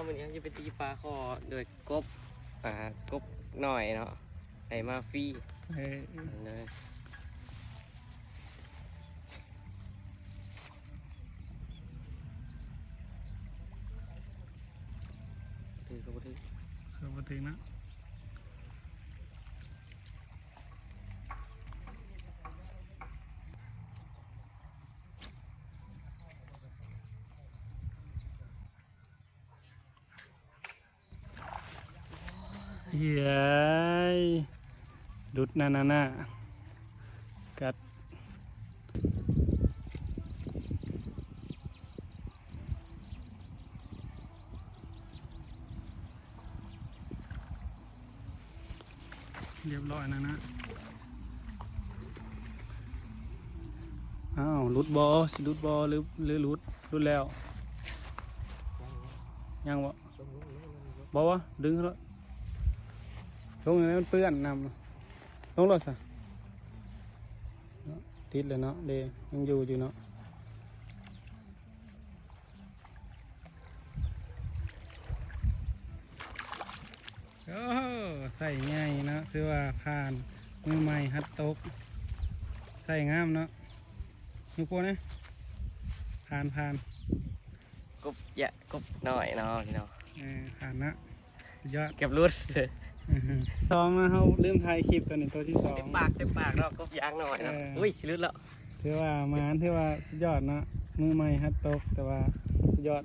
ມື້ນີ້ເຮົາຈະໄປຕີປາຄໍໂດຍກົບ ອ່າ ກົບນ້ອຍເນາະ ໄດ້ມາຟຣີ ເອີ ເອີ ເລີຍ. ຖືກກໍບໍ່ຖືກ ເສືອບໍ່ຖືກນະ. ເອີຍ ຫຼຸດນະນະນະ ກັດ ຮຽບຮ້ອຍແລ້ວນະ. ອ້າວ ຫຼຸດບໍ່? ຊິຫຼຸດບໍ່ ຫຼື ຫຼື ຫຼຸດ? ຫຼຸດແລ້ວ ຍັງບໍ່? ບໍ່ ບໍ່ ດຶງຂຶ້ນໂລດ ລົງໃຫ້ມັນເປື້ອນນ້ຳ ລົງໂລດຊະ. ຕິດແລ້ວເນາະ ເດ ຍັງຢູ່ຢູ່ເນາະ. ໂອ້ ໄຊໃຫຍ່ເນາະ ຖືວ່າຜ່ານ ມືໃໝ່ຫັດຕົກ ໄຊງາມເນາະ. ຍົກໂປ້ແດ່ ຜ່ານ ຜ່ານ. ກົບຢະ ກົບນ້ອຍເນາະພີ່ນ້ອງ ເອີ ຜ່ານເນາະ ສຸດຍອດ ເກືອບຫຼຸດ. ອືຮຶ ສອງເນາະ ເຮົາລືມຖ່າຍຄລິບຕົວນີ້ ຕົວທີສອງ ເຕັມປາກ ເຕັມປາກເນາະ ກົບຢາງນ້ອຍເນາະ. ເອີ ອຸ້ຍ ຊິຫຼຸດແລ້ວ. ຖືວ່າໝານ ຖືວ່າສຸດຍອດເນາະ ມືໃໝ່ຫັດຕົກ ແຕ່ວ່າສຸດຍອດ.